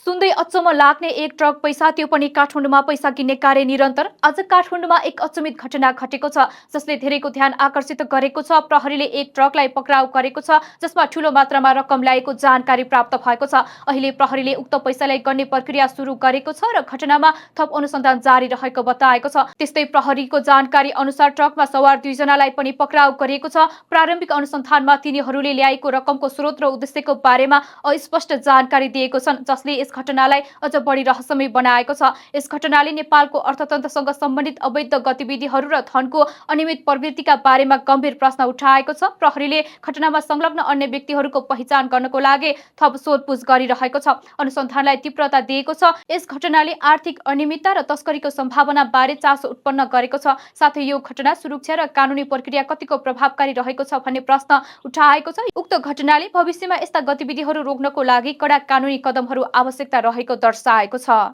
सुन्दै अचम्म लाग्ने एक ट्रक पैसा, त्यो पनि काठमाडौँमा पैसा किन्ने कार्य निरन्तर। आज काठमाडौँमा एक अचम्मित घटना घटेको छ जसले धेरैको ध्यान आकर्षित गरेको छ। प्रहरीले एक ट्रकलाई पक्राउ गरेको छ जसमा ठूलो मात्रामा रकम ल्याएको जानकारी प्राप्त भएको छ। अहिले प्रहरीले उक्त पैसालाई गर्ने प्रक्रिया सुरु गरेको छ र घटनामा थप अनुसन्धान जारी रहेको बताएको छ। त्यस्तै प्रहरीको जानकारी अनुसार ट्रकमा सवार 2 जनालाई पनि पक्राउ गरिएको छ। प्रारम्भिक अनुसन्धानमा तिनीहरूले ल्याएको रकमको स्रोत र उद्देश्यको बारेमा अस्पष्ट जानकारी दिएको छन्, जसले यस घटनालाई अझ बढी रहस्यमय बनाएको छ। यस घटनाले नेपालको अर्थतन्त्रसँग सम्बन्धित अवैध गतिविधिहरू र धनको अनियमित प्रवृत्तिका बारेमा गम्भीर प्रश्न उठाएको छ। प्रहरीले घटनामा संलग्न अन्य व्यक्तिहरूको पहिचान गर्नको लागि थप सोधपुछ गरिरहेको छ, अनुसन्धानलाई तीव्रता दिएको छ। यस घटनाले आर्थिक अनियमितता र तस्करीको सम्भावना बारे चासो उत्पन्न गरेको छ। साथै यो घटना सुरक्षा र कानुनी प्रक्रिया कतिको प्रभावकारी रहेको छ भन्ने प्रश्न उठाएको छ। उक्त घटनाले भविष्यमा यस्ता गतिविधिहरू रोक्नको लागि कडा कानुनी कदमहरू आवश्यकता रहेको दर्शाएको छ।